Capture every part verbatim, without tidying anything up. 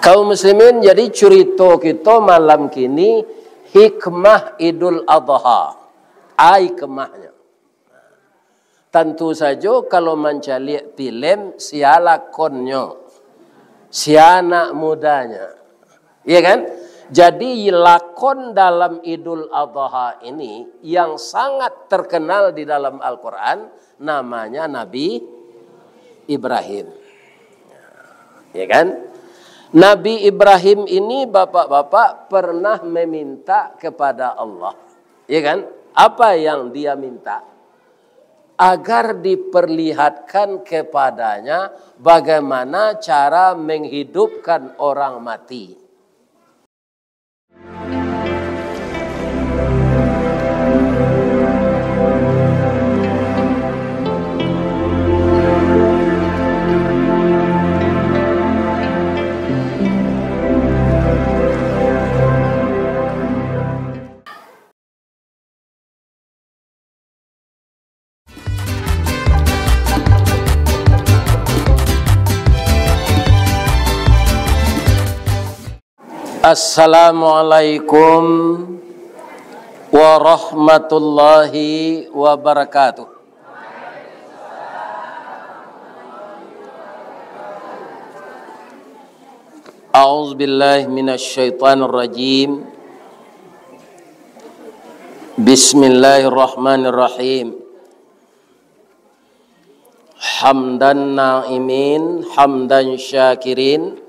Kaum muslimin, jadi curito kito malam kini, hikmah Idul Adha. Ai hikmahnyo. Tantu sajo, kalau mancaliak filem, sia lakonnyo, sia anak mudanya. Iya kan? Jadi, lakon dalam Idul Adha ini yang sangat terkenal di dalam Al-Quran, namanya Nabi Ibrahim. Ya kan? Nabi Ibrahim ini, bapak-bapak, pernah meminta kepada Allah. Ya kan? Apa yang dia minta? Agar diperlihatkan kepadanya bagaimana cara menghidupkan orang mati. Assalamualaikum warahmatullahi wabarakatuh. A'udzubillahi minasyaitonirrajim. Bismillahirrahmanirrahim. Hamdan na'imin, hamdan syakirin,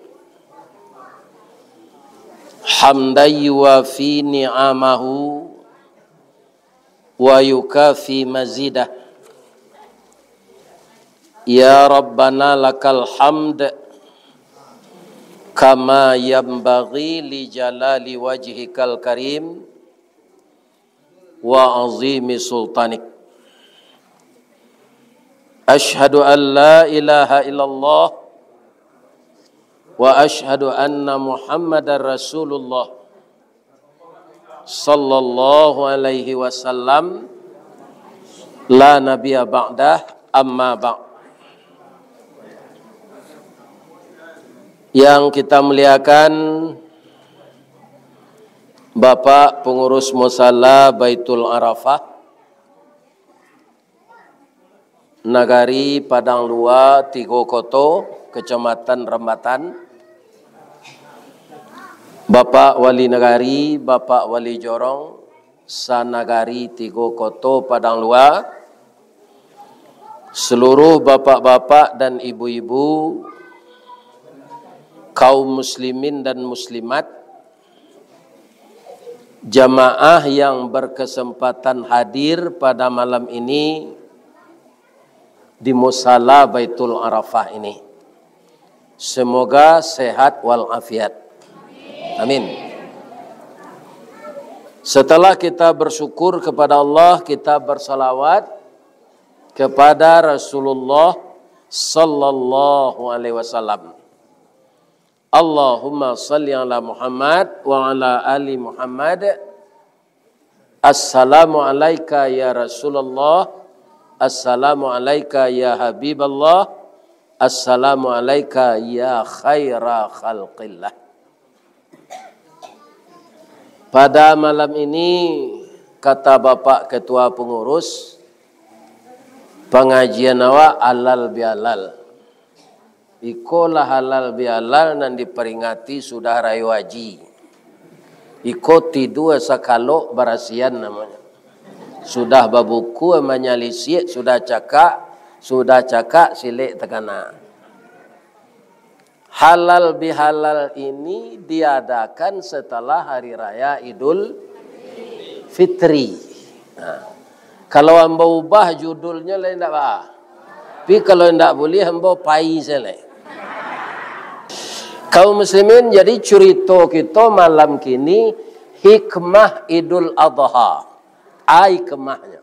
hamdan yuwafi ni'amahu, wa yukafi mazidah. Ya Rabbana lakal hamd, kama yanbaghi li jalali wajhikal karim, wa azimi sultanik. Asyhadu an la ilaha illallah, wa asyhadu anna Muhammadar Rasulullah, sallallahu alaihi wasallam, la nabiyya ba'dah, amma ba'd. Yang kita muliakan, Bapak Pengurus Musala Baitul Arafah, Nagari Padang Lua, Tigo Koto, Kecamatan Rambatan, Bapak Wali Nagari, Bapak Wali Jorong, sanagari Tigo Koto Padang Lua, seluruh bapak-bapak dan ibu-ibu, kaum muslimin dan muslimat, jamaah yang berkesempatan hadir pada malam ini di Musala Baitul Arafah ini. Semoga sehat walafiat. Amin. Setelah kita bersyukur kepada Allah, kita bersalawat kepada Rasulullah sallallahu alaihi wasallam. Allahumma salli ala Muhammad wa ala ali Muhammad. Assalamu alaika ya Rasulullah. Assalamu alaika ya Habiballah. Assalamu alaika ya khaira khalqillah. Pada malam ini, kata Bapak Ketua Pengurus, pangajian awak halal bihalal. Iko lah halal bihalal nan diperingati sudah Rayo Haji. Iko tidua sakalok barasian namonyo. Sudah babuku manyalisiak, sudah cakak, sudah cakak silek takana. Halal bihalal ini diadakan setelah Hari Raya Idul Fitri. Nah, kalau ambo ubah judulnyo lai ndak ba. Tapi kalau ndak buliah, ambo pai sajo lai. Kaum muslimin, jadi curito kito malam kini, hikmah Idul Adha. Ai hikmahnyo.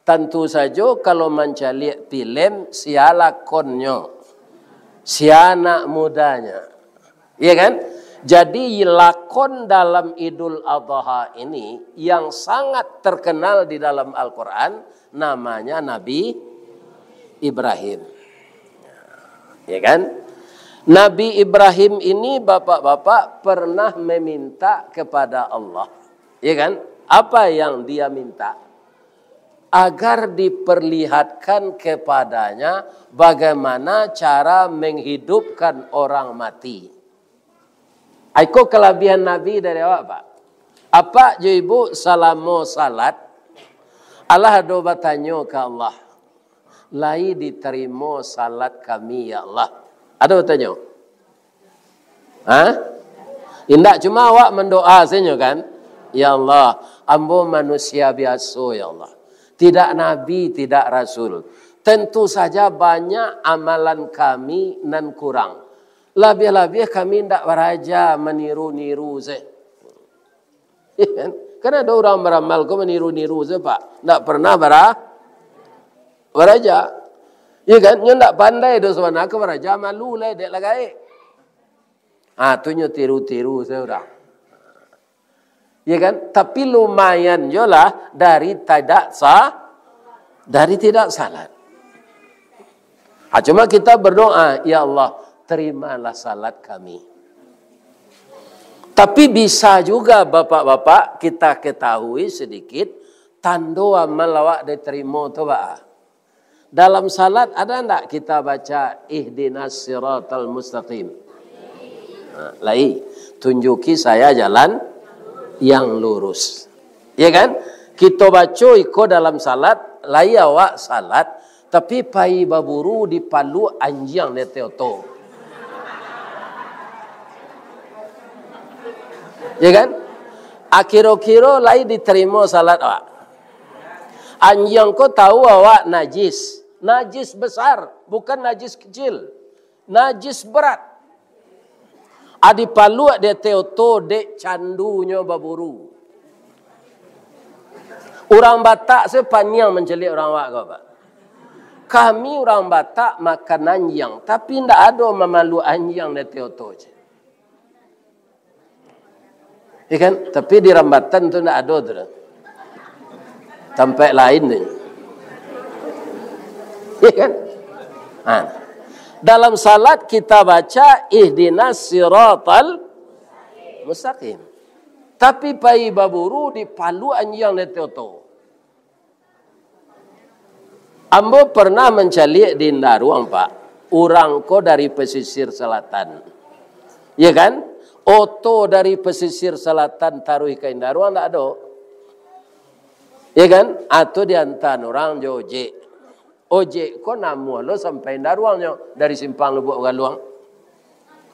Tantu sajo, kalau mancaliak filem, sia lakonnyo, sia anak mudanya. Iya kan? Jadi, lakon dalam Idul Adha ini yang sangat terkenal di dalam Al-Quran, namanya Nabi Ibrahim. Ya kan? Nabi Ibrahim ini, bapak-bapak, pernah meminta kepada Allah. Ya kan? Apa yang dia minta? Agar diperlihatkan kepadanya bagaimana cara menghidupkan orang mati. Iko kelebihan Nabi dari awak, Pak. Apak jo ibu salamo salat, alah ado batanyo ka Allah, "Lai ditarimo salat kami, ya Allah?" Ado batanyo? Ha? Indak, cuma awak mandoa sajo kan? "Ya Allah, ambo manusia biaso, ya Allah. Tidak nabi, tidak rasul. Tentu saja banyak amalan kami nan kurang. Labiah-labiah kami ndak baraja maniru-niru se." Ya kan? Kan ado urang baramal ko maniru-niru se, Pak. Ndak pernah bara-, baraja. Ya kan? Nyo ndak pandai do sabana ka baraja, malu lai, dek lah gaek. Ah, tu nyo tiru-tiru se urang. Ya kan? Tapi lumayan jo lah dari tidak sa-, dari tidak salat. Ha, cuma kita berdoa, "Ya Allah, terimalah salat kami." Tapi bisa juga, bapak-bapak, kita ketahui sedikit tando amal awak diterima tu, Pak. Dalam salat ada ndak kita baca, "Ihdinas siratal mustaqim"? Nah, lai, "Tunjuki saya jalan yang lurus." Ya kan? Kito baco iko dalam salat, lai awak salat, tapi pai baburu dipaluak anjiang di ateh oto. Ya kan? Akiro-kiro lai diterima salat awak. Anjiang ko tahu awak najis. Najis besar, bukan najis kecil. Najis berat. Adi paluak di ateh oto dek candunyo baburu. Urang Batak se paniang mancaliak urang awak ko, Pak. Kami urang Batak makan anjiang, tapi ndak ado mamaluak anjiang di ateh oto je. Ya kan? Tapi di Rambatan tu ndak ado tu dah. Tampek lain tu. Ya kan? Ha. Dalam salat kita baca, "Ihdinas siratal mustaqim." Tapi pai baburu dipaluak anjiang di ateh oto. Ambo pernah mancaliak di Indaruang, Pak. Urang ko dari pesisir selatan. Ya kan? Oto dari pesisir selatan taruih ka Indaruang ndak ado. Ya kan? Atau diantaan urang jo ojek. Ojek ko namuah lo sampai Indaruang nyo dari Simpang Lubuak Galuang.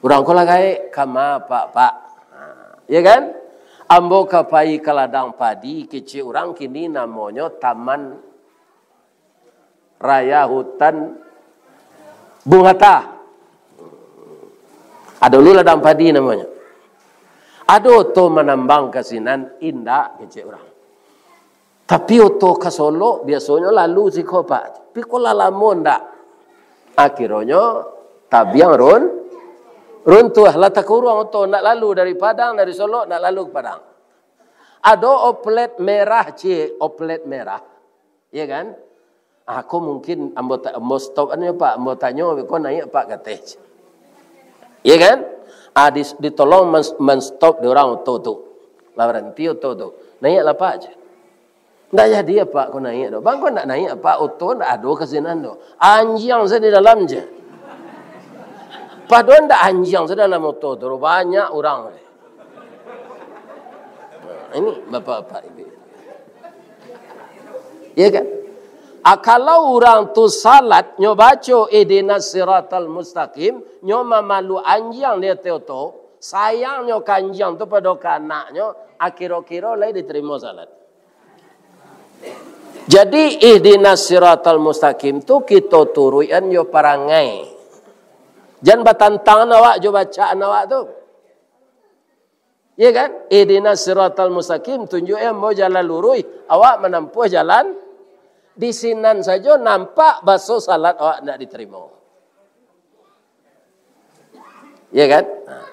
Urang ko lah gaek, "Kama, Pak, Pak?" Ha, ya kan? "Ambo ka pai ka ladang padi kecek urang, kini namonyo Taman Raya Hutan Bung Hatta." Ado lu ladang padi namonyo. "Ado oto manambang ka sinan?" "Indak," kecek urang. "Tapi oto ka Solok biasonyo lalu siko, Pak. Tapi ko lah lamo ndak?" Akhironyo tabiang run-, runtuah, lah takuruang oto, ndak lalu dari Padang, dari Solok ndak lalu ka Padang. Ado oplet merah, ciek, oplet merah. Ya kan? Ah, ko mungkin ambo ta-, ambo stop anu, Pak, ambo tanyo, ko naiak, Pak, kateh. Ya kan? Ah, di-, ditolong men-, men-stop di urang oto tu. Lah baranti oto tu. "Naiaklah, Pak," je. "Ndak jadi, Pak, ko naiak tu." "Bang, ko ndak naiak, Pak, oto ndak ado ka sinan tu. Anjiang sajo di dalam je." Padahal ndak anjiang sajo dalam oto tu, banyak urang. Nah, ini bapak-bapak, ibu. Ya kan? Ah, kalau urang tu salat, nyo baco ihdinas siratal mustaqim, nyo mamalu anjiang di ateh oto, sayangnyo ka anjiang tu pado ka anaknyo, akiro-kiro lai diterimo salat. Jadi, ihdinas siratal mustaqim tu kito turuikan jo parangai. Jan batantangan awak jo bacaan awak tu. Ya kan? Ihdinas siratal mustaqim, tunjuak ambo jalan luruih, awak manampuah jalan di sinan sajo, nampak baso salat awak ndak diterimo. Ya kan? Nah,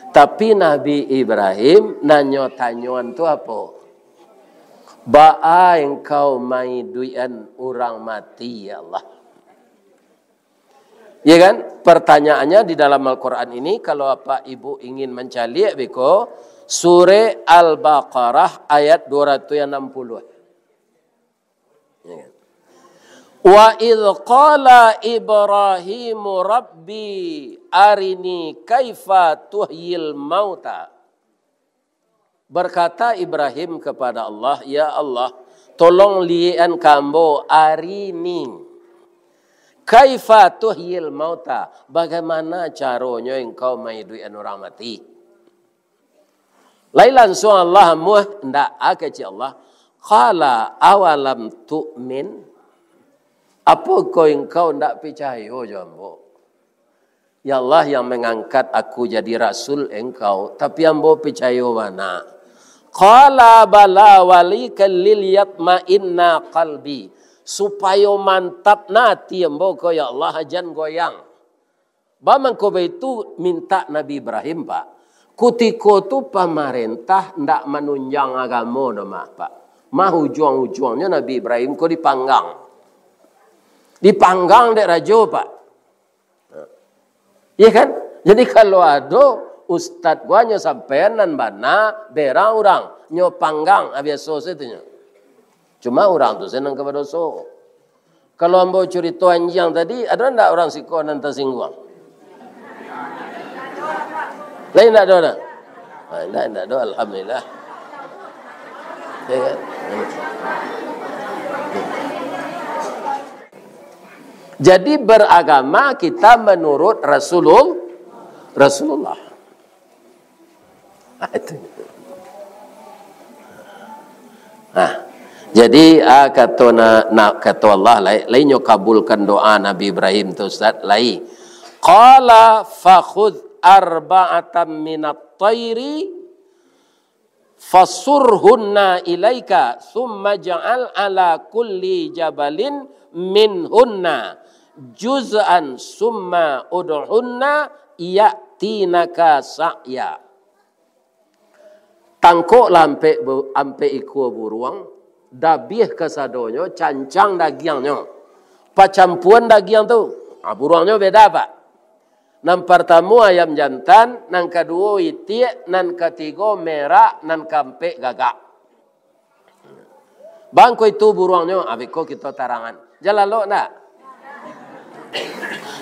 tapi Nabi Ibrahim nanyo tanyoan tu apo? "Baa engkau maiduikan urang mati, ya Allah?" Ya kan? Pertanyaannya di dalam Al-Quran ini, kalau Bapak Ibu ingin mancaliak beko, Surah Al-Baqarah ayat dua ratus enam puluh. Ya kan? "Wa idh qala Ibrahimu Rabbi arini kaifa tuhyil mauta." Berkata Ibrahim kepada Allah, "Ya Allah, tolong liek-an ka ambo arini, kaifa tuhyil mauta, bagaimana caronyo Engkau maiduikan urang mati?" Lai lansuang Allah amuah, ndak, a kecek Allah, "Qala awalam tu'min?" Apokoh engkau ndak picayo jo ambo? Ya Allah yang mengangkat aku jadi rasul Engkau, tapi ambo picayo bana. Qala bala walikan liyatma'inna qalbi. Supayo mantap na ati ambo ko, ya Allah, jan goyang. Ba mangko baitu mintak Nabi Ibrahim, Pak. Kutiko tu pamarentah ndak manunjang agamo doh mah, Pak. Mah ujuang-ujuangnyo Nabi Ibrahim ko dipanggang. Dipanggang dek rajo, Pak. Iya kan? Jadi kalau ado ustad ko hanyo sampaian nan bana, berang urang, nyo panggang, ah, biaso sajo tu nyo. Cuma urang tu se nan ka badoso. Kalau ambo curito anjiang tadi, ado ndak urang siko nan tasingguang? Lain ndak ado dah? Ah, ndak, ndak ado, alhamdulillah. Ya kan? Jadi beragama kita menurut Rasulul-, Rasulullah. Ah, itu. Nah, jadi, ah, kato na, na, kato Allah, lai, lai nyo kabulkan doa Nabi Ibrahim tu, Ustaz, lai. Qala fakhudh arba'atan minat thairi fasurhunna ilaika, summa ja'al ala kulli jabalin minhunna juz'an, summa ud'uhunna ya'tinaka sa'ya. Tangkoklah ampek bu-, ampek ikua buruang, dabiah kasadonyo, cancang dagiangnyo, pacampuan dagiang tu. Ah, buruangnyo beda, Pak. Nan partamo ayam jantan, nan kaduo itiak, nan katigo merak, nan kaampek gagak. Bangko itu buruangnyo, abih ko kito tarangan. Jan lalok ndak?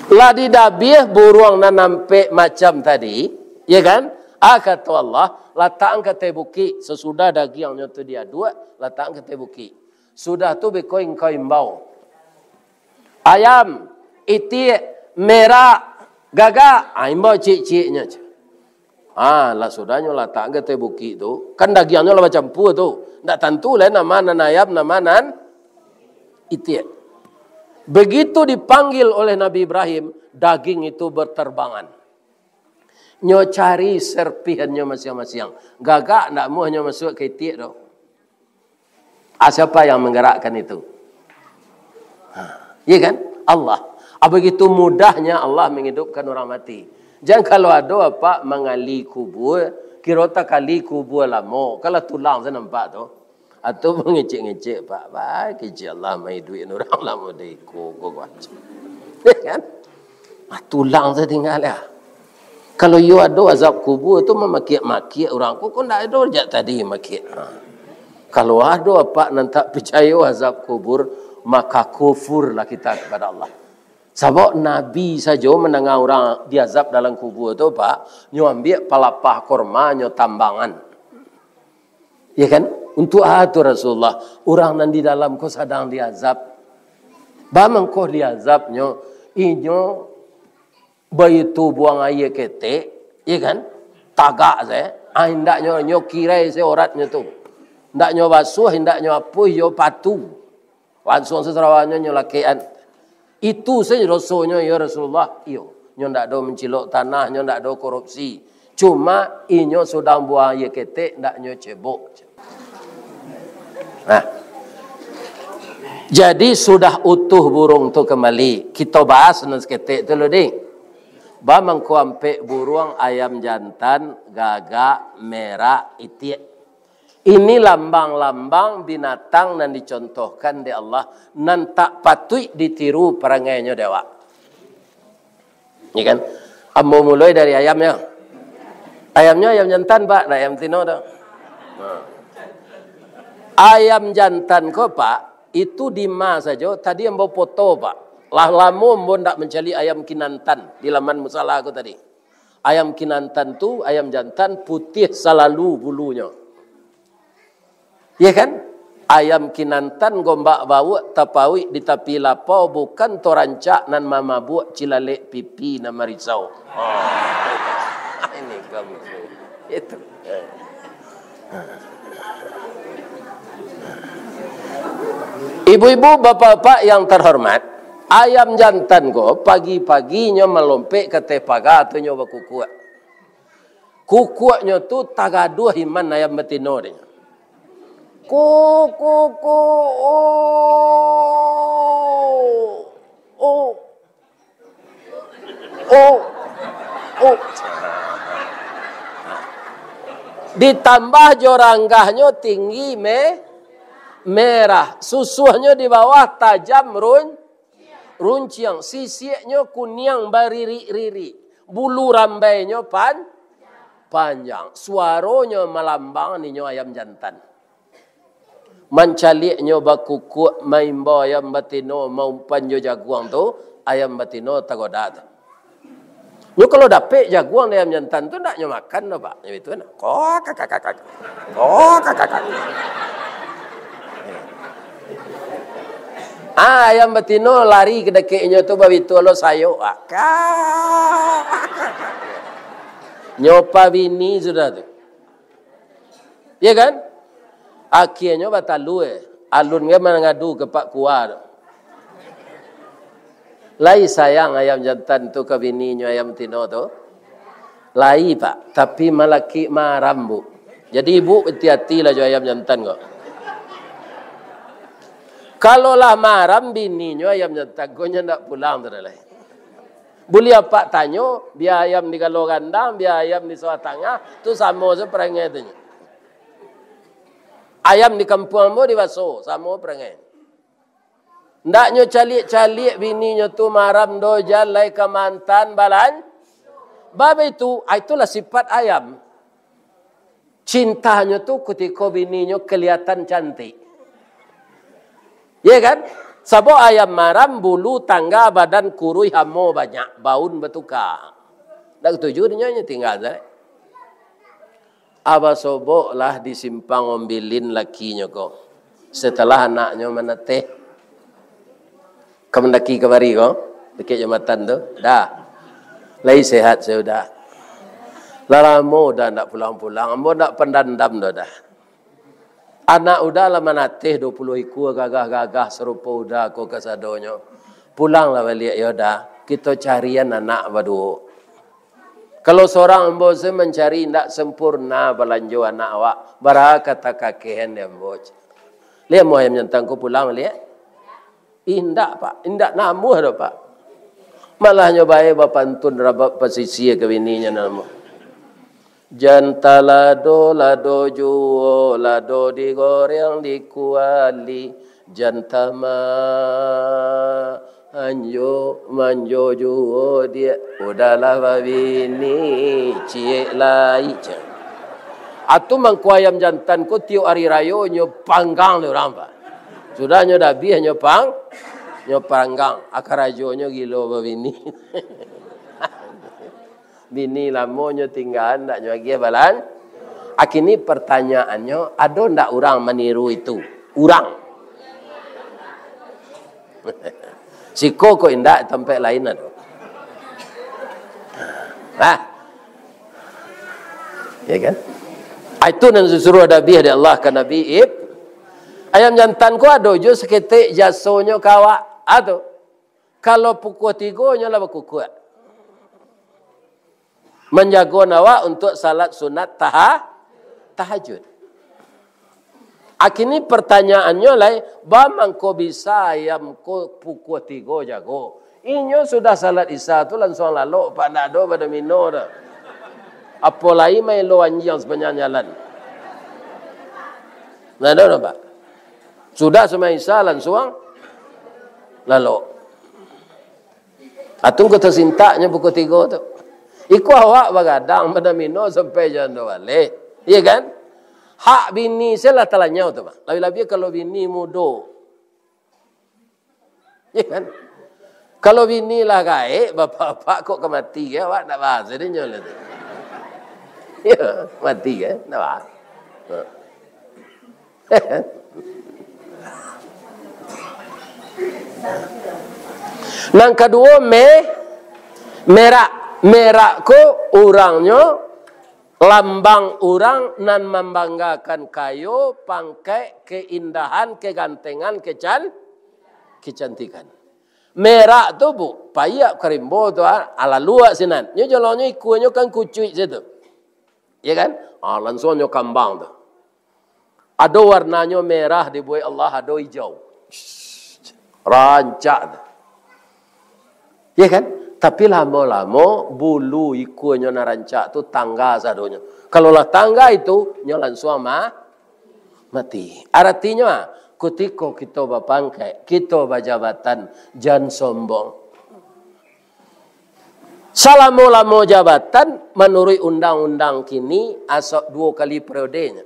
Lah didabiah buruang nan ampek macam tadi, ya kan? Ah, kato Allah, latakkan ka ateh bukik, sasudah dagiangnyo tu diaduak, latakkan ka ateh bukik. Sudah tu beko engkau imbau. Ayam, itiak, merak, gagak, ah, imbau ciek-cieknyo. Ah, lah sudahnyo latak ka ateh bukik tu, kan dagiangnyo lah bacampua tu. Ndak tantu lai nama nan ayam, nama nan itiak. Begitu dipanggil oleh Nabi Ibrahim, daging itu berterbangan. Nyo cari serpihannyo masiang-masiang. Gagak ndak amuah nyo masuak ka itiak tu. Ah, siapa yang menggerakkan itu? Ha, iya kan? Allah. Ah, begitu mudahnya Allah menghidupkan orang mati. Jan kalau ado apak mangali kubua, kiro takali kubua lamo, kalau tulang se nampak tu. Atau mangecek-ngecek, Pak, bai kecek Allah maiduikan urang lamo dek iko, ko, ko. Iya kan? Ah, tulang se tingga lah. Kalau iyo ado azab kubua tu mamakiak-makiak urang, ko, ko ndak ado jak tadi makiak. Ha. Kalau ado apak nan tak picayo azab kubur, maka kufurlah kita kepada Allah. Sabab Nabi sajo mandanga urang diazab dalam kubua tu, Pak, nyo ambiak palapah korma, nyo tambangan. Ya kan? Untuk a tu Rasulullah, urang nan di dalam ko sadang diazab. Ba mangko diazabnyo, inyo baitu buang aia ketek, ya kan? Tagak se, ah, indaknyo, nyo kirai se oratnyo tu. Indaknyo basuah, indaknyo apuih, yo patu. Lansuang sasarawanyo nyo lakekan. Itu sajo dosonyo, ya Rasulullah. Iyo, nyo ndak ado mancilok tanah, nyo ndak ado korupsi. Cuma inyo sudah buang aia ketek, ndak nyo cebok. Nah. Jadi sudah utuh burung tu kembali. Kito bahas nan saketek tu lu, ding. Ba mangko ampek buruang, ayam jantan, gagak, merak, itiak. Ini lambang-lambang binatang nan dicontohkan dek Allah, nan tak patuik ditiru parangainyo dek awak. Ya kan? Ambo mulai dari ayamnyo. Ayamnyo ayam jantan, Pak, ndak ayam tino doh. Nah. Ayam jantan ko, Pak, itu di ma sajo, tadi ambo foto, Pak. Lah lamo ambo ndak mancaliak ayam kinantan di laman musala ko tadi. Ayam kinantan tu, ayam jantan putiah salalu bulunyo. Iya kan? Ayam kinantan gombak bauak tapauik di tapi lapau, bukan to rancak nan mamabuak, cilalek pipi nan marisau. Oh. Ini kamu. Itu. Ibu-ibu, bapak-bapak yang terhormat, ayam jantan ko pagi-paginyo malompek ka ateh paga tu nyo bakukuak. Kukuaknyo tu tagaduah iman ayam batino dek nyo. Ku, ku, ku, oh, oh, oh, oh. Ditambah jo ranggahnyo tinggi me-, merah, susuahnyo di bawah tajam run-, runciang, sisiaknyo kuniang baririk-ririk, bulu rambainyo pan-, panjang, suaronyo malambang, ninyo ayam jantan. Mancaliaknyo bakukuak, maimbau ayam batino maumpan jo jaguang tu, ayam batino tagoda tu. Nyo kalau dapek jaguang dari ayam jantan tu, ndak nyo makan doh, Pak. Nyo itu kan. Kok, kak, kak, kak, kak. Kok, kak, kak, kak. Ah, ayam batino lari ka dakeknyo tu, babitu lo sayok. Ah, kak. Nyo pabini sudah tu. Iya kan? Akhianyo batalua, eh. Alun kan mangadu ka Pak Kua tu. Lai sayang ayam jantan tu ka bininyo ayam tino tu? Lai, Pak, tapi malakik maram, Bu. Jadi, Ibu hati-hatilah jo ayam jantan ko. Kalau lah maram bininyo ayam jantan ko, nyo ndak pulang tu doh lai. Buliah Apak tanyo, bia ayam di Galo Gandang, bia ayam di Sawah Tangah, tu samo se parangai tu nyo. Ayam di kampuang ambo di Baso, samo parangai. Ndak nyo caliak-caliak bininyo tu maram doh, jan lai ka mantan balan-, bab itu, ah, itulah sifat ayam. Cintanyo tu kutiko bininyo kaliatan cantik. Iya kan? Sabab ayam maram, bulu, tangga, badan kuruih, hamo banyak, baun batuka. Ndak katuju dinyo, nyo tingga sajo. Aba sobok lah di Simpang Ombilin lakinyo ko. Setelah anaknyo manateh. Ka mandaki kamari ko, dakek jambatan tu. Dah. Lai sehat se Uda. Lah lamo Uda ndak pulang-pulang. Ambo ndak pandandam doh, Uda. Anak Uda lah manateh duo puluah ikua, gagah-gagah sarupo Uda ko kasadonyo. Pulanglah baliak yo, Uda. Kito carian anak baduo. Kalau sorang ambo se mancari, indak sempurna balanjo anak awak. Bara ka takakehan di ambo. Lai amuah ayam jantan ko pulang baliak? Indak, Pak. Indak namuah doh, Pak. Malah nyo bae bapantun rabab pasisia ka bininyo namo. Jan talado, lado juo, lado digoreng di kuali. Jan tamanjo, manjo juo diak. Uda lah babini, ciek lai, cek. Atu mangko ayam jantan ko tiok ari rayo nyo panggang dek urang, Pak. Sudah nyo dabiah nyo pang-, nyo panggang. Ah, karajonyo gilo babini. Bini lamo nyo tinggaan, ndak nyo agiah balan-. Akini pertanyaannyo, ado ndak urang maniru itu? Urang. Siko ko indak, tampek lain ado. Nah. Ya kan? Ah, itu nan disuruah dabiah dek Allah ka Nabi Ib-, ayam jantan ko ado jo saketek jasonyo ka awak. Ah, tu. Kalau pukua tigo nyo lah bakukuak. Manjago awak untuak salat sunat taha-, tahajud. Akini pertanyaannyo lai, ba mangko bisa ayam ko pukua tigo jago? Inyo sudah salat Isya tu lansuang lalok, Pak, ndak ado badomino doh. Apo lai maelo anjiang sapanjang jalan. Ndak ado doh, Pak. Sudah sumbayang Isya lansuang lalok. Atun ko tasintaknyo pukul tigo tu. Iko awak bagadang, badamino sampai jam duo baleh. Iya kan? Hak bini se lah talanyau tu, Pak. Labiah-labiah kalau bini mudo. Iya kan? Kalau bini lah gaek, bapak-bapak kok ka mati, ya, awak ndak bahas dek nyo lah tu. Ya, mati kan? Ndak bahas. Ha. Nan kaduo, me-, merak. Merak ko urangnyo, lambang urang nan mambanggakan kayo, pangkek, keindahan, kegantengan, kecan-, kecantikan. Merak tu, Bu, paiak ka rimbo tu, ah, alalu awak sinan. Nyo jolongnyo ikuanyo kan kucuik situ. Ya kan? Ah, langsuang nyo kambang tu. Ado warnanyo merah dibuek Allah, ado ijau. Rancak tu. Ya kan? Tapi lamo-lamo bulu ikuanyo nan rancak tu tangga sadonyo. Kalau lah tangga itu, nyo langsuang ma-, mati. Aratinyo, ah, kutiko kito bapangkek, kito bajabatan, jan sombong. Salamo-lamo jabatan, manuruik undang-undang kini, asok duo kali periode nyo.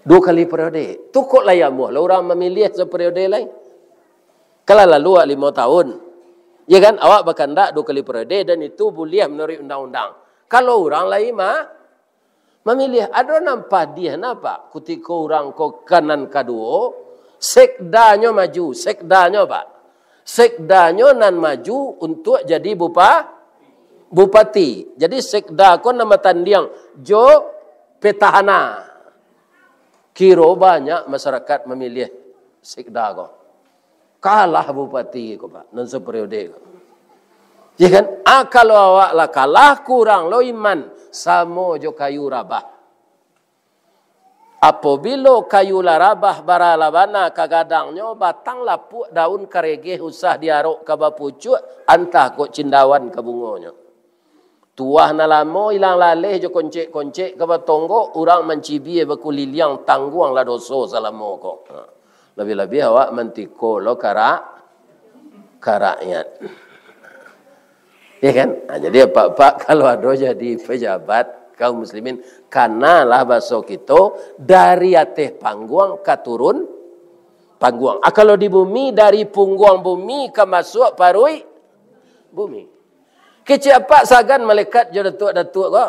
Duo kali periode. Tu kok lai amuah lah urang mamiliah saperiode lai. Kalau lalu awak limo tahun. Ya kan? Awak bakandak duo kali periode dan itu buliah manuruik undang-undang. Kalau urang lai ma-, mamiliah, ado nan padiah napa? Kutiko urang ko ka nan kaduo, sekdanyo maju, sekdanyo apa? Sekdanyo nan maju untuak jadi bupa-, bupati. Jadi sekda ko nan batandiang jo petahana. Kiro banyak masyarakat mamiliah sekda ko. Kalah bupati ko, Pak, nan saperiode ko. Ya kan? Ah, kalau awak lah kalah, kurang lo iman, samo jo kayu rabah. Apobilo kayu lah rabah, bara lah bana ka gadangnyo, batang lapuak, daun karegeh, usah diarok ka bapucuak, antah kok cindawan ka bungonyo. Tuah nan lamo ilang laleh jo koncek-koncek ka batonggok, urang mancibia bakuliliang, tangguanglah doso salamo ko. Ha. Labiah-labiah awak mantiko lo karak-, karakyat. Ya kan? Ha, jadi apak-apak kalau ado jadi pejabat kaum muslimin, kanalah baso kito dari ateh pangguang ka turun pangguang. Ah, kalau di bumi, dari pungguang bumi ka masuak paruik bumi. Kecek apak sagan malaikat jo datuak-datuak ko?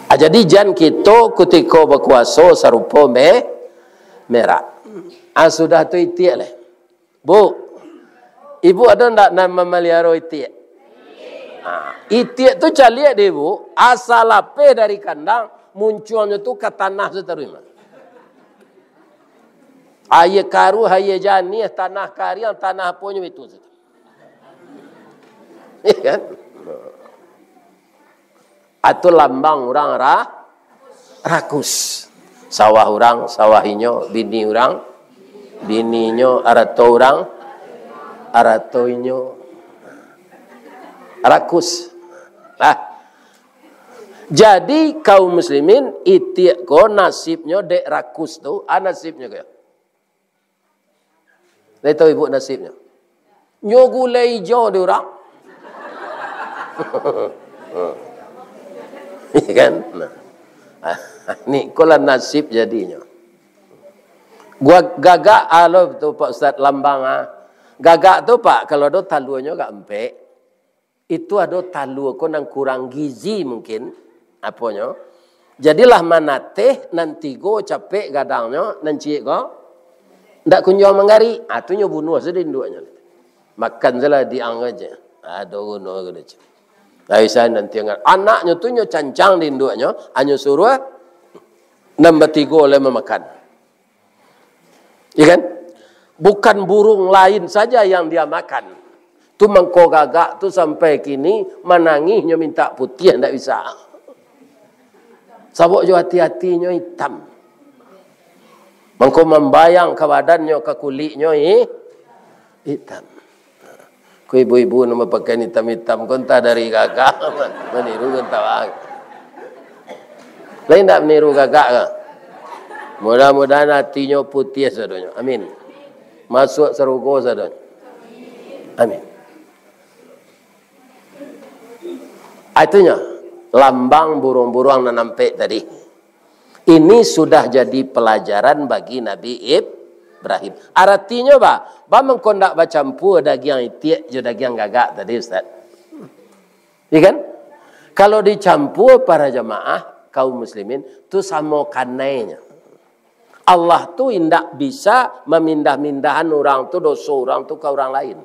Ah, jadi jan kito kutiko bakuaso sarupo me-, merak. Ah, sudah tu itiak lai. Bu, ibu ado ndak nan mamaliharo itiak? Ah, itiak tu caliak deh, Bu, asa lapeh dari kandang, muncuangnyo tu ka tanah sataruih mah. Aia karuah, aia janiah, tanah kariang, tanah aponyo itu sajo. Iya kan? Atau lambang urang ra-, rakus. Sawah urang, sawah inyo, bini urang, bini inyo, arato urang, arato inyo. Rakus. Nah, jadi, kaum muslimin, itiak ko nasibnyo dek rakus tu, ah, nasibnyo ko. Lai tahu ibu nasibnyo? Nyo gulai ijo di urang. Iya kan? Nah. Ni ko lah nasib jadinyo. Gua gagak alo tu, Pak Ustaz, lambang, ah. Gagak tu, Pak, kalau ado taluanyo agak ampek. Itu ado talua ko nan kurang gizi mungkin, aponyo. Jadilah manateh nan tigo capek gadangnyo, nan ciek ko ndak kunjuang manggarik. Ah, tu nyo bunuah sudah induaknyo. Makan sajolah diang aja. Ado guno ko tu. Nah, bisa nanti angan. Anaknyo tu nyo cancang di induaknyo, anyo suruah nan batigo lai mamakan. Iya kan? Bukan burung lain saja yang dia makan. Tu mangko gagak tu sampai kini manangih nyo mintak putiah ndak bisa. Sabab jo ati-atinyo itam. Mangko mambayang ka badannyo, ka kuliknyo i-, itam. Ko ibu-ibu nan bapakaian itam-itam ko antah dari gagak, maniru ko antah baa. Lai ndak maniru gagak ko? Mudah-mudahan atinyo putiah sadonyo. Amin. Masuak sarugo sadonyo. Amin. Artinyo, lambang buruang-buruang nan ampek tadi. Ini sudah jadi pelajaran bagi Nabi Ibrahim. Aratinyo, ba, ba mangko ndak bacampua dagiang itiak jo dagiang gagak tadi, Ustaz? Iya kan? Kalau dicampua, para jamaah, kaum muslimin, tu samo kanainyo. Allah tu indak bisa mamindah-mindahan urang tu, doso urang tu ka urang lain.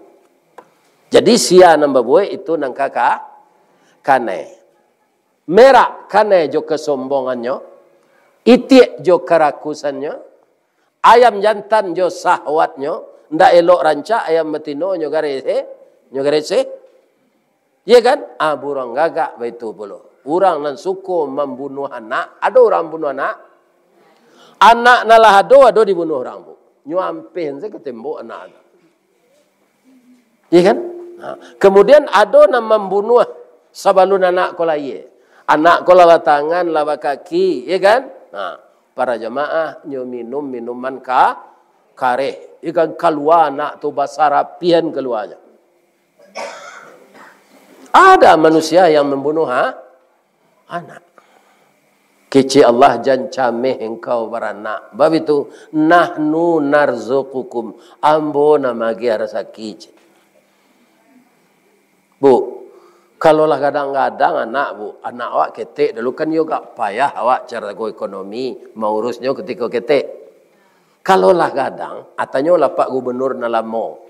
Jadi, sia nan babuek itu nan ka, ka, kanai. Merak kanai jo kasombongannyo, itiak jo karakusannyo, ayam jantan jo sahwatnyo, ndak elok rancak ayam batino nyo garese, nyo garese. Iya kan? Ah, buruang gagak baitu pulo. Urang nan suko mambunuah anak, ado urang bunuah anak? Anak nan lah ado, ado dibunuah urang, Bu. Nyo ampeh se ka tembok anak tu. Iya kan? Ha. Kemudian ado nan mambunuah sabalun anak ko lahia. Anak ko lah batangan, lah bakaki, iya kan? Ha. Para jamaah, nyo minum minuman ka, kareh. Iya kan? Kalua anak tu, basarapian kaluanyo. Ada manusia yang mambunuah, ha? Anak. Kecek Allah, jan cameh engkau baranak. Bab itu, "Nahnu narzuqukum." Ambo nan magiah rasaki, cek. Bu, kalau lah gadang-gadang anak, Bu, anak awak ketek dulu, kan iyo agak payah awak caro ekonomi, maurusnyo ketiko ketek. Kalau lah gadang, ah, tanyolah Pak Gubernur nan lamo.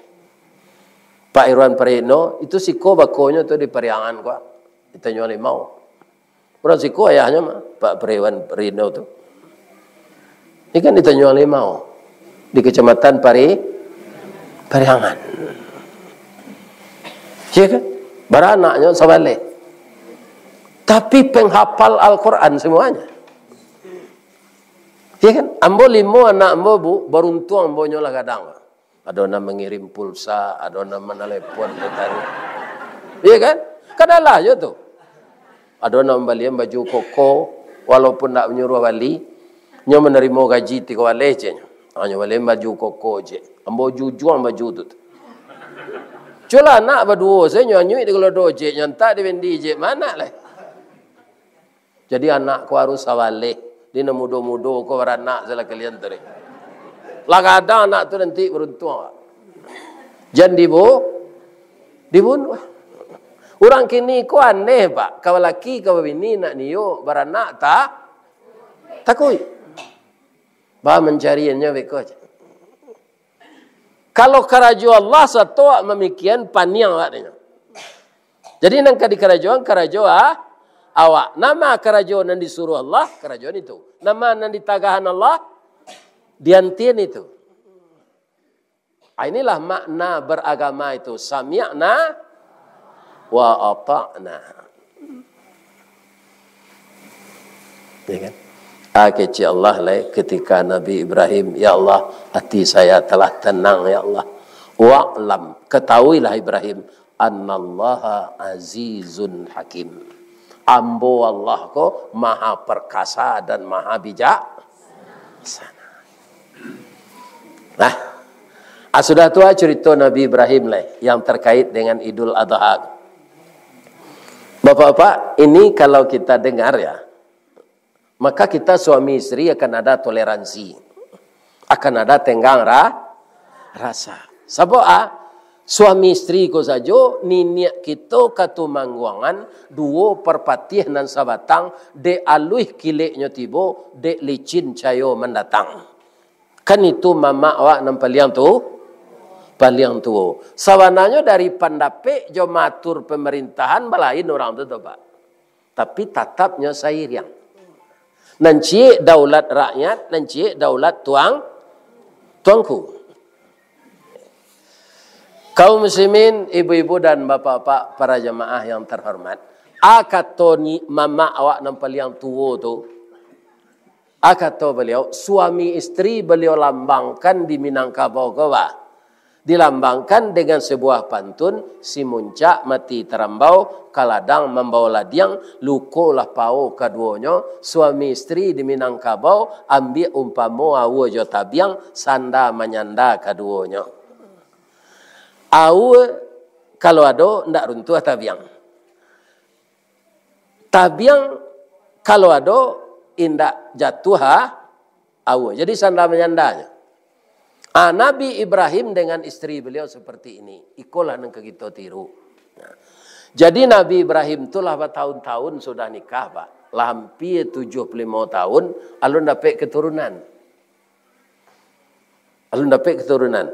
Pak Irwan Parino, itu siko bakonyo tu di Pariangan ko, di Tanjuang Limau. Urang siko ayahnyo mah, Pak Irwan Parino tu. Ini kan di Tanjuang Limau, di Kecamatan Pari-, Pariangan. Iya kan? Baranaknyo sabaleh. Tapi penghafal Al-Quran semuanya. Iya kan? Ambo limo anak ambo, Bu, baruntuang ambo nyo lah gadang. Ado nan mangirim pulsa, ado nan manalepon dari tadi. Iya kan? Kan alah jo tu. Ado nan mambalian baju koko, walaupun ndak manyuruah bali, nyo manarimo gaji tigo baleh, ceknyo. Ha, nyo balian baju koko, cek. Ambo jujuang baju tu, tu. Cubolah anak baduo, sajo nyo anyuik di Galodo, cek, nyo antak di Bendi, cek. Mano lai? Jadi anak ko harus sabaleh. Di nan mudo-mudo ko baranak salah kalian tadi. Lah gadang anak tu nanti baruntuang. Jan dibu-, dibunuah. Urang kini ko aneh, Pak. Ka balaki, ka babini, nak nio, baranak ta-, takuik. Ba mancariannyo beko. Kalau karajo Allah sato awak mamikian, paniang awak denyo. Jadi nan ka dikarajoan, karajo a-, awak. Nan ma karajo nan disuruah Allah, karajoan itu. Nan ma nan ditagahan Allah, diantian itu. Ah, inilah makna beragama itu. Sami'na wa ata'na. Ya kan? Ah, kecek Allah lai ketika Nabi Ibrahim, "Ya Allah, hati saya telah tenang, ya Allah." "Wa'lam," ketahuilah Ibrahim, "annallaha azizun hakim." Ambo Allah ko maha perkasa dan maha bijaksana. Nah, ah, sudah tu, ah, cerita Nabi Ibrahim lai yang terkait dengan Idul Adha. Bapak-bapak, ini kalau kita dengar ya, maka kita suami isteri akan ada toleransi, akan ada tenggang ra-, rasa. Sabab, ah, suami isteri ko sajo, niniak kito katumangguangan, duo parpatiah nan sabatang, dek aluih kileknyo tibo, dek licin cayo mandatang. Kan itu mamak awak nan paliang tu, paliang tuo. Sabananyo dari pandapek jo maatur pamarintahan balain urang tu, tu, Pak. Tapi tatapnyo sairiang. Nan ciek daulat rakyat, nan ciek daulat tuang-, tuangku. Kaum muslimin, ibu-ibu dan bapak-bapak, para jamaah yang terhormat, a kato ni mamak awak nan paliang tuo tu, a kato baliau, suami isteri baliau lambangkan di Minangkabau ko, bah. Dilambangkan dengan sebuah pantun, si muncak mati tarambau, ka ladang mambawa ladiang, luko lah pao kaduonyo, suami istri di Minangkabau, ambiak umpamo aua jo tabiang, sanda manyanda kaduonyo. Aua kalau ado, ndak runtuah tabiang. Tabiang kalau ado, indak jatuah, ha, aua. Jadi, sanda manyandanyo. Ah, Nabi Ibrahim dengan isteri beliau seperti ini. Ikolah nan ka kito tiru. Nah. Jadi, Nabi Ibrahim tu lah batahun-tahun sudah nikah, Pak. Lah hampir tujuh puluh lima tahun, alun dapek keturunan. Alun dapek keturunan.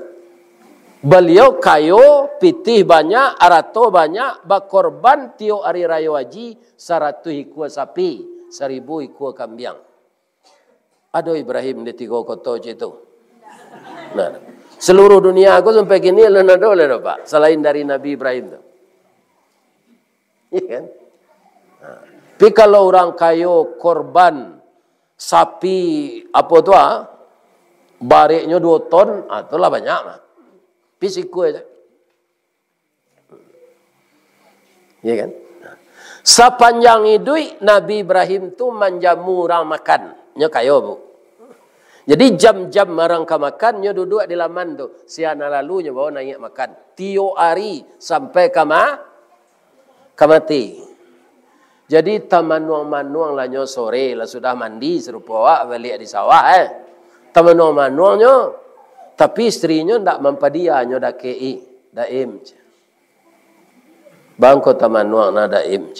Baliau kayo, pitih banyak, arato banyak, bakorban tiok ari rayo haji, saratuih ikua sapi, saribu ikua kambiang. Ado Ibrahim di tigo koto cik tu. Nah, seluruh dunia ko sampai kini alun ado lai doh, Pak, salain dari Nabi Ibrahim tu. Iya kan? Nah. Tapi kalau urang kayo korban sapi, apo tu, ah, bareknyo duo ton, ah, tu lah banyak mah. Pi sikua aja. Iya kan? Nah. Sapanjang iduik, Nabi Ibrahim tu manjamu urang makan. Nyo kayo, Bu. Jadi, jam-jam urang ka makan, nyo duduak di laman tu. Sia nan lalu, nyo bawa naiak makan. Tiok ari sampai ka ma-, ka mati. Jadi, tamanuang-manuang lah nyo sore, lah sudah mandi, sarupo awak baliak di sawah, eh. Tamanuang-manuang nyo, tapi isterinyo ndak mampadia, nyo dakek-i, Daim. Bangko tamanuang nah, Daim.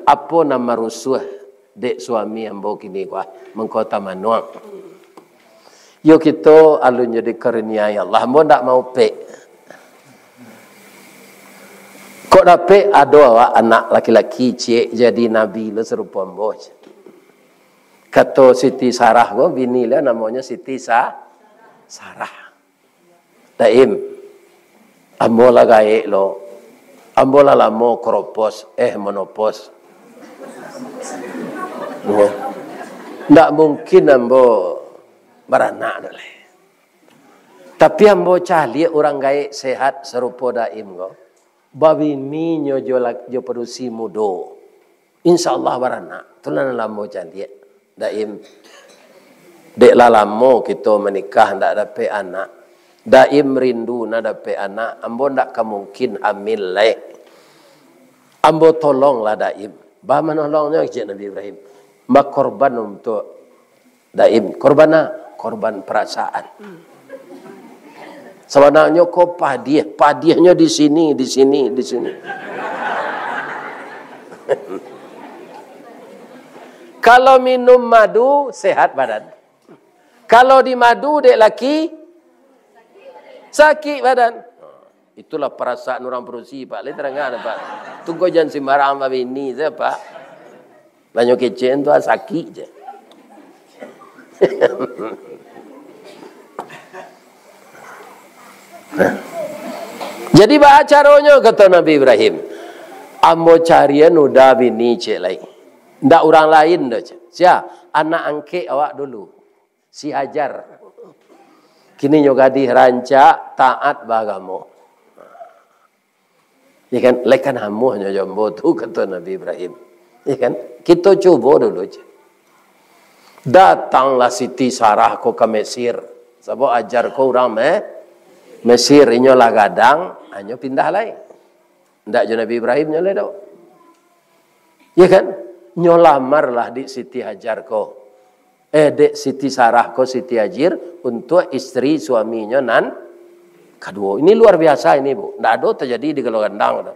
Apo nan marusuah dek suami ambo kini ko, ah, mangko tamanuang. Yo, kito alun jadi karunia Allah, ambo ndak mau pek. Kok dapek ado awak anak laki-laki ciek jadi nabi lo sarupo ambo. Kato Siti Sarah ko, bini lah namonyo Siti Sa-, Sarah. Daim, ambo lah gaek lo. Ambo lah lamo kropos, eh, monopos. Ndak mungkin ambo baranak doh lai. Tapi ambo caliak urang gaek sehat sarupo Daim ko. Babini nyo jo la-, jo padusi mudo. Insya Allah baranak. Tu lah nan ambo caliak. Daim. Dek lah lamo kito manikah, ndak dapek anak. Daim rindu nak dapek anak. Ambo ndak ka mungkin hamil lai. Ambo tolonglah Daim. Bah manolongnyo, kecek Nabi Ibrahim. Bakorban untuak Daim, korban a-, korban perasaan. Sabananyo ko padiah, padiahnyo di sini, di sini, di sini. Kalau minum madu, sehat badan. Kalau dimadu dek laki, sakik badan. Itulah parasaan urang padusi, Pak. Lai tadanga, Pak. Tunggu jan simbarang babini sajo, Pak. Banyak kecek tu, ah, sakik je. Jadi, baa caronyo, kato Nabi Ibrahim, "Ambo carian uda bini ciek lai. Ndak urang lain doh, ciek. Sia? Anak angkek awak dulu." Si Hajar. Kini nyo gadih rancak, taat baagamo. Ya kan? Lai ka namuah nyo jo ambo tu, kato Nabi Ibrahim. Ya kan? Kito cubo dulu je. Datanglah Siti Sarah ko ka Mesir. Sabab Hajar ko urang Me-, Mesir, inyo lah gadang, inyo pindah lai. Ndak jo Nabi Ibrahim nyo lai doh. Ya kan? Nyo lamarlah dek Siti Hajar ko. Eh, dek Siti Sarah ko, Siti Hajir, untuak isteri suaminyo nan kaduo. Ini luar biasa ini, Bu. Ndak ado tajadi di Galo Gandang tu.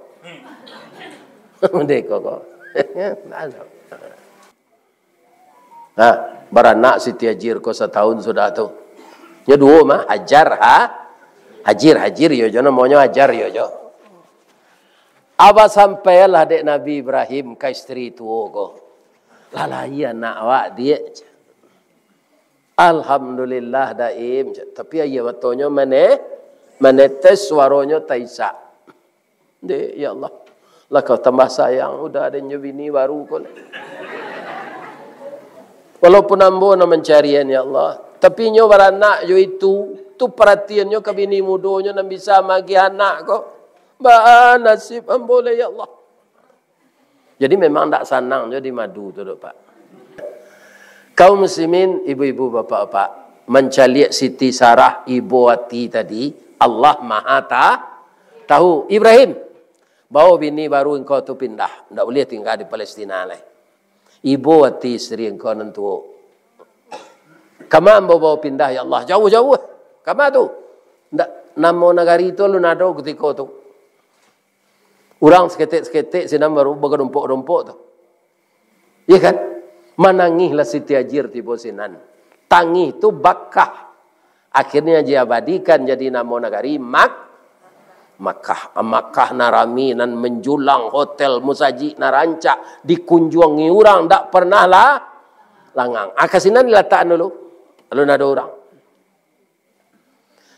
Dek ko, ko. Ndak ado. Nah, baranak Siti Hajir ko satahun sudah tu. Nyo duo mah, Hajar, ha? Hajir, Hajir yo jo, namonyo Hajar yo jo. Aba sampailah dek Nabi Ibrahim ka isteri tuo ko. Lah lahia anak awak, Diak. Alhamdulillah, Daim. Tapi aia matonyo mane-, manetes, suaronyo taisak. Dek, ya Allah. Lah kau tambah sayang, uda den jo bini baru ko. Walaupun ambo nan mancarian, ya Allah. Tapi nyo baranak jo itu. Tu paratiannyo ka bini mudonyo nan bisa magiah anak ko. Baa nasib ambo lai, ya Allah. Jadi memang ndak sanang jo di madu tu, dok, Pak. Kaum muslimin, ibu-ibu, bapak-bapak, mancaliak Siti Sarah, ibo ati tadi, Allah Maha Ta-, Tahu. Ibrahim, bao bini baru engkau tu pindah, ndak buliah tingga di Palestina lai. Ibo ati isteri engkau nan tuo. Kama ambo bao pindah, ya Allah? Jauah-jauah. Kama tu? Ndak, namo nagari tu alun ado kutiko tu. Urang saketek-saketek sinan baru bagadompok-gadompok tu. Iya kan? Manangihlah Siti Hajir tibo sinan. Tangih tu bakah. Akhirnya diabadikan jadi namo nagari Mak-, Makkah. Makkah nan rami, nan menjulang, hotel, musajik nan rancak, dikunjuangi urang, ndak pernah lah langang. Ah, ka sinan dilatakan dulu. Alun ado urang.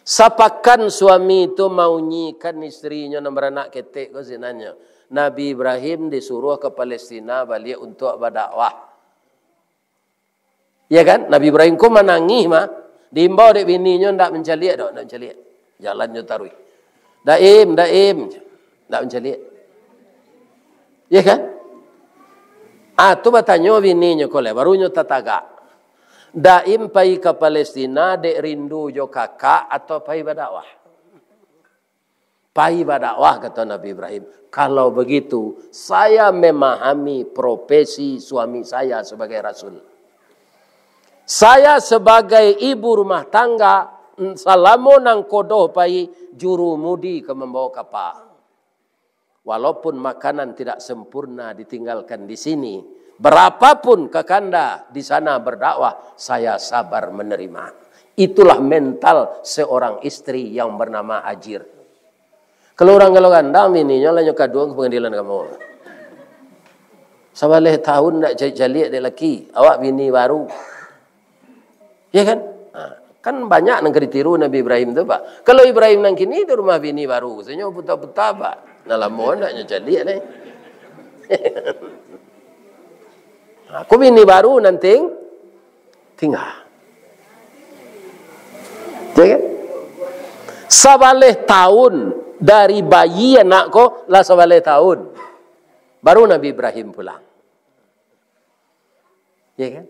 Sapakan suami tu maunyikan isterinyo nan baranak ketek ko sinannyo. Nabi Ibrahim disuruah ka Palestina baliak untuak badakwah. Ya kan? Nabi Ibrahim ko manangih mah. Diimbau dek bininyo, ndak mancaliak doh, ndak mancaliak. Jalannyo taruih. Daim, daim. Ndak mancaliak. Ya kan? Ah, tu batanyo bininyo ko lai, baru nyo tatagak. Daim pai ka Palestina dek rindu jo kakak atau pai badakwah? Pai badakwah, kato Nabi Ibrahim. Kalau begitu, saya memahami profesi suami saya sebagai rasul. Saya sebagai ibu rumah tangga, salamo nan kodoh pai jurumudi ka mambawa kapa. Walaupun makanan tidak sempurna ditinggalkan di sini, berapapun kakanda di sana berdakwah, saya sabar menerima. Itulah mental seorang istri yang bernama Hajir. Kalau urang Galo Gandang, bininyo lah nyo kaduang ka Pangadilan Agamo. Sabaleh tahun ndak caliak-caliak dek laki, awak bini baru. Ya kan? Ha, kan banyak nan ka ditiru Nabi Ibrahim tu, Pak. Kalau Ibrahim nan kini tu rumah bini baru, sajo puta-puta, Pak. Nah, lamo ndak nyo caliak lai. Ha, ko bini baru nan ting-, tingga. Ya kan? Sabaleh tahun dari bayi anak ko lah sabaleh tahun. Baru Nabi Ibrahim pulang. Ya kan?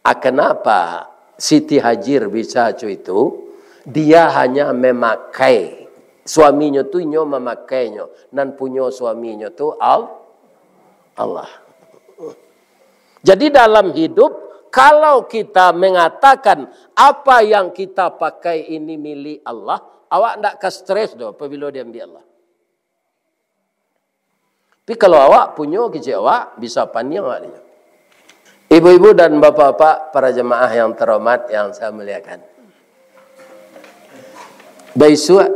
Ah, kenapa Siti Hajir bisa co itu? Dia hanya memakai suaminyo tu, inyo memakainya. Nan punyo suaminyo tu Al-, Allah. Jadi dalam hidup, kalau kita mengatakan apa yang kita pakai ini milik Allah, awak ndak ka stres doh apabila diambiak Allah. Tapi kalau awak punyo kecek awak, bisa paniang awak dinyo. Ibu-ibu dan bapak-bapak, para jamaah yang terhormat, yang saya muliakan. Baisuak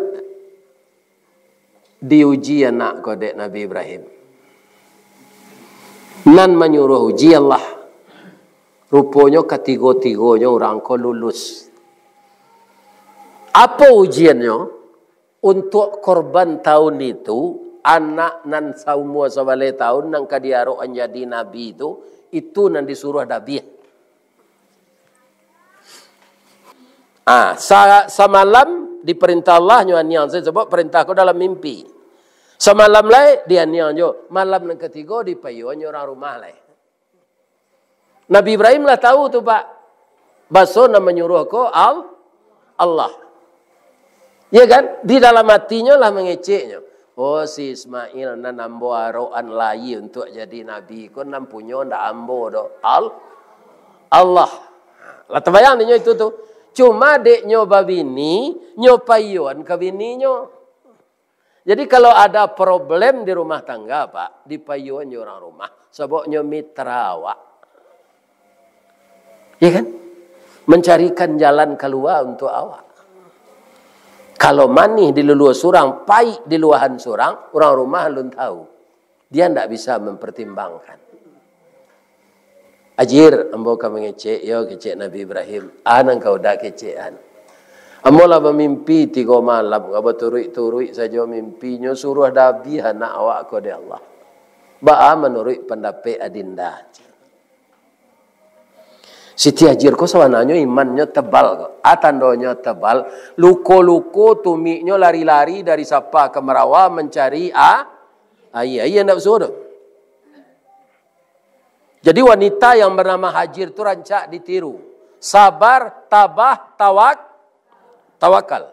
diuji anak ko dek Nabi Ibrahim. Nan manyuruah uji Allah. Ruponyo katigo-tigonyo urang ko lulus. Apo ujiannyo? Untuak korban tahun itu, anak nan saumua sabaleh tahun nan ka diarok-an jadi nabi tu, itu nan disuruah dabiah. Ah, sa-, samalam diparintah Allah nyo aniang sajo, sabab parintah ko dalam mimpi. Samalam lai dianiang jo, malam nan katigo dipaiyoan jo urang rumah lai. Nabi Ibrahim lah tahu tu, Pak. Baso nan manyuruah ko Al-, Allah. Ya kan? Di dalam hatinyo lah mangeceknyo. Oh, si Ismail nan ambo arok-an lai untuak jadi nabi ko, nan punyo ndak ambo doh. Al-, Allah. Lah tabayang dinyo itu tu. Cuma dek nyo babini, nyo paiyoan ka bininyo. Jadi, kalau ada problem di rumah tangga, Pak, dipaiyoan jo urang rumah, sabab nyo mitra awak. Ya kan? Mencarikan jalan kalua untuak awak. Kalau manih diluluah surang, paik diluahan surang, urang rumah alun tahu. Dia ndak bisa mempertimbangkan. Ajir, ambo ka mangecek, yo, kecek Nabi Ibrahim. Ah, nan ka udah kecek an. Ambo lah bamimpi tigo malam, ka baturuik-turuik sajo mimpinyo, suruah dabiah anak awak ko dek Allah. Baa manuruik pandapek Adinda? Siti Hajir ko sabananyo imannyo tebal ko. A tandonyo tebal, luko-luko tumiknyo lari-lari dari Safa ka Marwah mancari a-, aia. Aia ndak basuo doh. Jadi wanita yang bernama Hajir tu rancak ditiru. Sabar, tabah, tawak-, tawakal.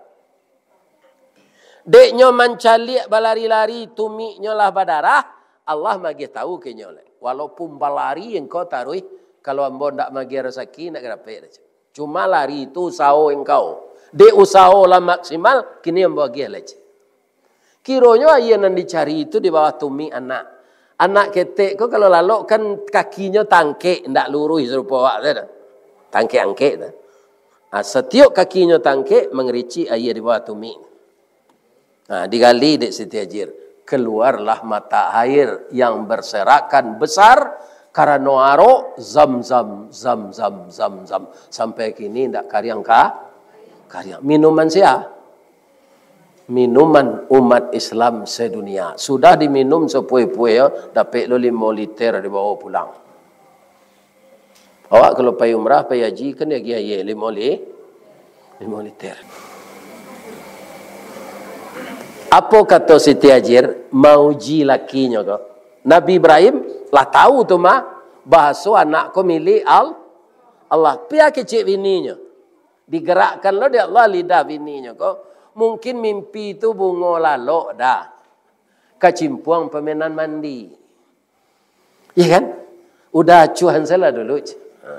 Dek nyo mancaliak balari-lari, tumiknyo lah badarah, Allah magiah tahu ka inyo lai. Walaupun balari engkau taruih, kalau ambo ndak magiah rasaki, ndak ka dapek doh. Cuma lari tu usaho engkau. Dek usaho lah maksimal, kini ambo agiah lai. Kironyo aia nan dicari tu di bawah tumik anak. Anak ketek ko kalau lalok kan kakinyo tangkek, ndak luruih sarupo awak tu doh. Tangkek-angkek tu. Ah, satiok kakinyo tangkek, mangaricik aia di bawah tumik. Nah, digali dek Siti Hajir. Keluarlah mata air yang berserakan besar karano arok, Zam-Zam, Zam-Zam, Zam-Zam. Sampai kini ndak kariang ka-, kariang. Minuman sia? Minuman umat Islam sedunia. Sudah diminum sapuih-puih, yo, dapek lo limo liter dibawa pulang. Awak kalau pai umrah, pai haji, kan diagiah aia limo li-, limo liter. Apo kato Siti Hajir, mauji lakinyo ko? Nabi Ibrahim lah tahu tu mah, bahaso anak ko milik Al-, Allah. Pia kecek bininyo. Digerakkan lo dek Allah lidah bininyo ko. Mungkin mimpi tu bungo lalok dah. Kacimpuang pamenan mandi. Iya kan? Udah acuahan salah dulu. Ha.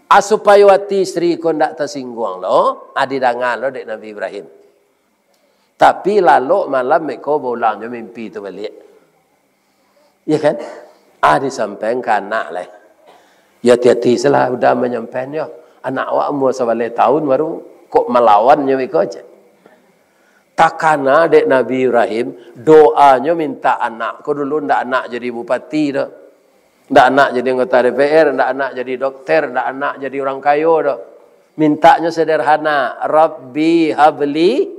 Ah, supayo ati isteri ko ndak tasingguang lo, ah, didanga lo dek Nabi Ibrahim. Tapi lalok malam meko baulang jo mimpi tu baliak. Iya kan? Ah, disampaikan ka anak lai. Yo, ati-ati salah udah manyampaikan yo. Anak awak umua sabaleh tahun baru, kok malawan nyo iko aja. Takana dek Nabi Ibrahim, doanyo mintak anak ko dulu, ndak anak jadi bupati doh. Ndak anak jadi anggota D P R, ndak anak jadi dokter, ndak anak jadi urang kayo doh. Mintaknyo sederhana, "Rabbi habli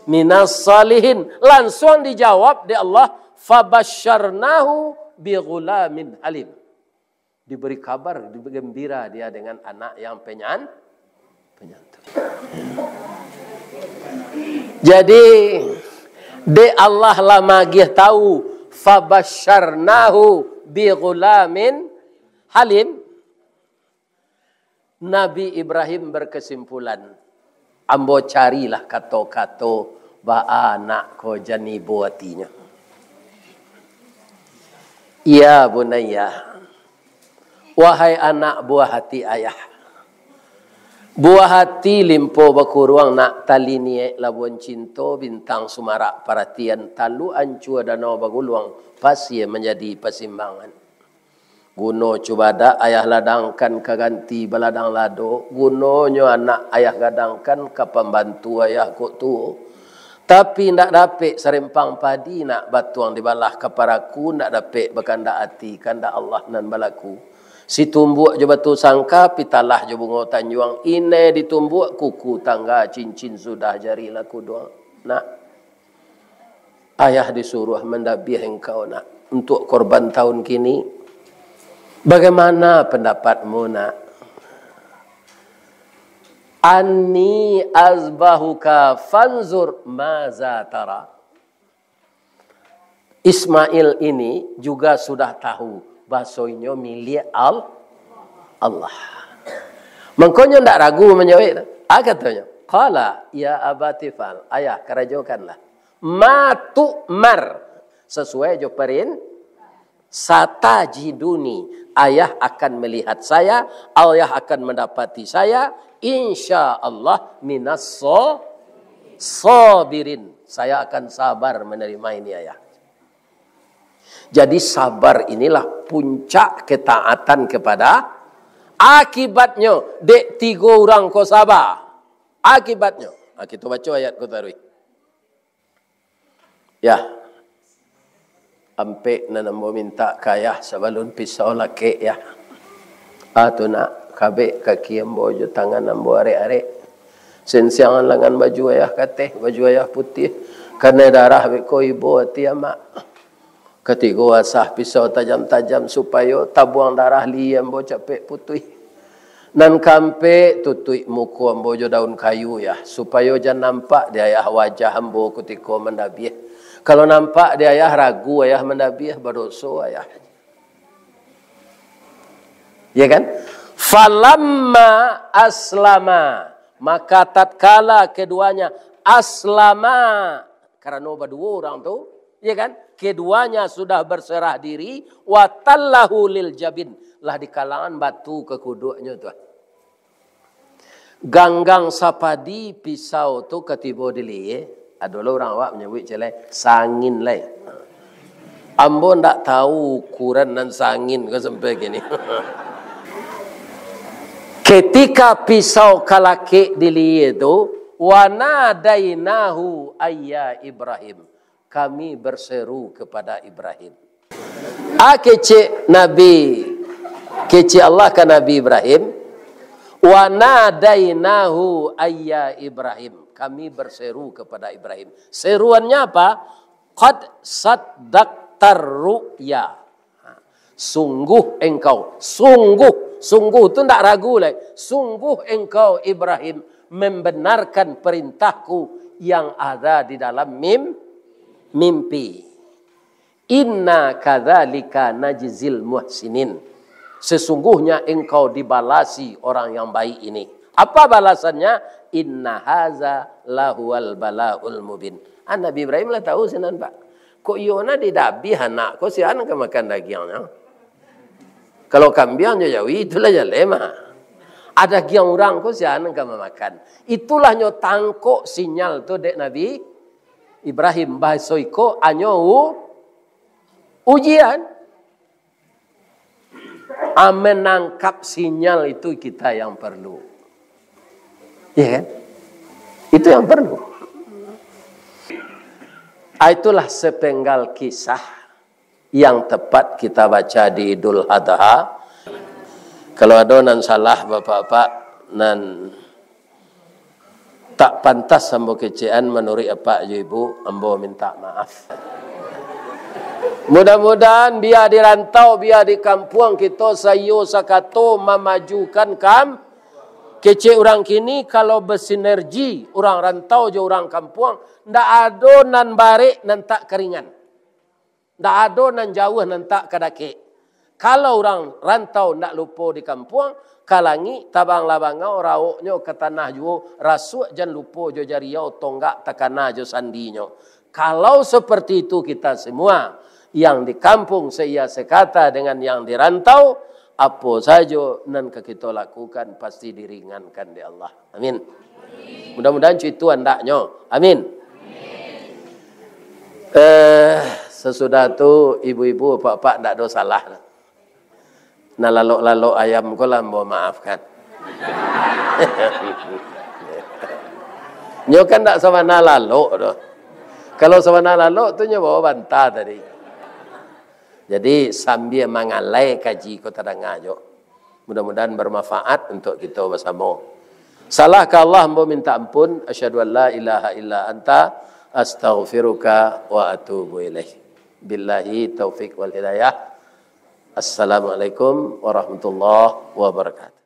minas salihin." Langsuang dijawab dek Allah, "Fabasyarnahu bi ghulamin halim." Diberi kabar, diberi gembira dia dengan anak yang penyan-, penyantun. Jadi, dek Allah lah magiah tahu, "Fabasyarnahu bi ghulamin halim." Nabi Ibrahim berkesimpulan, "Ambo carilah kato-kato baa anak ko jan ibo atinyo." "Ya bunayya, wahai anak buah hati ayah. Buah hati limpo bakuruang nak, tali niek labuan cinto, bintang sumarak paratian, taluk ancua danau baguluang, pasia manjadi pasimbangan. Guno cubadak ayah ladangkan ka ganti baladang lado, gunonyo anak ayah gadangkan ka pambantu ayah kok tuo. Tapi ndak dapek sarempang padi nak batuang dibalah ka paraku, ndak dapek bakandak ati, kandak Allah nan balaku. Situmbuak jo batu sangka, pitalah jo bungo tanjuang, inai ditumbuak kuku tangga, cincin sudah jari laku duang." Nak, ayah disuruah mandabiah engkau, nak, untuk korban tahun kini. Bagaimana pendapatmu, nak? "Anni azbahuka fanzur maza tara." Ismail ini juga sudah tahu baso inyo milik Al-, Allah. Mangkonyo ndak ragu manjawab tu. Ah, katonyo, "Qala ya abati fa'al." "Ayah, karajokanlah. Ma tu'mar." Sasuai jo parin-, "Satajiduni." Ayah akan melihat saya, ayah akan mendapati saya, insya Allah, minas so-, sabirin. Saya akan sabar menerima ini, ayah. Jadi, sabar inilah puncak ketaatan kepada, akibatnyo, dek tigo urang ko sabar. Akibatnyo, nah, kito baco ayat ko taruih. Yah. Ampek nan ambo mintak ka ayah sabalun pisau lakek, yah. Ah, tu nak, kabek kaki ambo jo tangan ambo arek-arek. Sensiangan langan baju ayah kateh, baju ayah putiah. Kanai darah beko ibo ati amak. Katigo, asah pisau tajam-tajam, supayo tabuang darah lihia ambo capek putuih. Nan kaampek, tutuik muko ambo jo daun kayu, yah, supayo jan nampak di ayah wajah ambo kutiko mandabiah. Kalau nampak di ayah, ragu ayah mandabiah, badoso ayah. Ya kan? Falamma aslama, maka tatkala keduanya aslama, karano baduo urang tu, ya kan? Keduanya sudah berserah diri, wa tallahu lil jabin, lah dikalangan batu ka kuduaknyo tu. Ganggang sapadi pisau tu ka tibo di lihia, ado lo urang awak manyabuik ciek lai, sangin lai. Ambo ndak tahu ukuran nan sangin ko sampai kini. Ketika pisau ka lakek di lihia tu, wa nadainahu ayya Ibrahim, kami berseru kepada Ibrahim. Ah, kecek Nabi, kecek Allah ka Nabi Ibrahim, wa nadainahu ayya Ibrahim, kami berseru kepada Ibrahim. Seruannya apa? Qad saddaqtar ru'ya. Sungguh engkau, sungguh, sungguh tu ndak ragu lai. Sungguh engkau, Ibrahim, membenarkan perintahku yang ada di dalam mim-, mimpi. Inna kadzalika najzil muhsinin. Sesungguhnya engkau dibalasi orang yang baik ini. Apa balasannya? Inna haza lahuwal balaul mubin. Ah, Nabi Ibrahim lah tahu sinan, Pak. Kok iyo nah didabiah anak ko, sia nan ka makan dagiangnyo? Kalau kambiang jo jawi, itulah jaleh mah. Ado dagiang urang ko, sia nan ka mamakan? Itulah nyo tangkok sinyal tu dek Nabi Ibrahim. Bahaso iko, anyo u-, ujian. Ah, menangkap sinyal itu kita yang perlu. Ya kan? Itu yang perlu. Ah, itulah sepenggal kisah yang tepat kita baca di Idul Adha. Kalau ado nan salah, bapak-bapak, nan tak pantas ambo kecekan manuruik apak jo ibu, ambo minta maaf. Mudah-mudahan bia di rantau, bia di kampuang, kito saiyo sakato mamajukan kam-, kecek urang kini, kalau basinergi urang rantau jo urang kampuang, ndak ado nan barek nan tak ka ringan. Ndak ado nan jauah nan tak ka dakek. Kalau urang rantau ndak lupo di kampuang, ka langik tabanglah bangau, rawoknyo ka tanah juo, rasuak jan lupo jo jariau, tonggak takana jo sandinyo. Kalau seperti itu kita semua, yang di kampung seia sekata dengan yang di rantau, apo sajo nan ka kito lakukan pasti diringankan dek Allah. Amin. Mudah-mudahan cuitu andaknyo. Amin. Eh, sasudah tu, ibu-ibu, apak-apak, ndak ado salah. Nah, lalok-lalok ayam ko lah ambo maafkan. Nyo kan ndak sabana lalok doh. Kalau sabana lalok tu nyo bawa banta tadi. Jadi, sambia mangalai kaji ko tadanga jo. Mudah-mudahan bermanfaat untuk kito basamo. Salah ka Allah, ambo minta ampun. Asyhadu an la ilaha illa anta, astaghfiruka wa atubu ilaik. Billahi taufik wal hidayah. Assalamualaikum warahmatullahi wabarakatuh.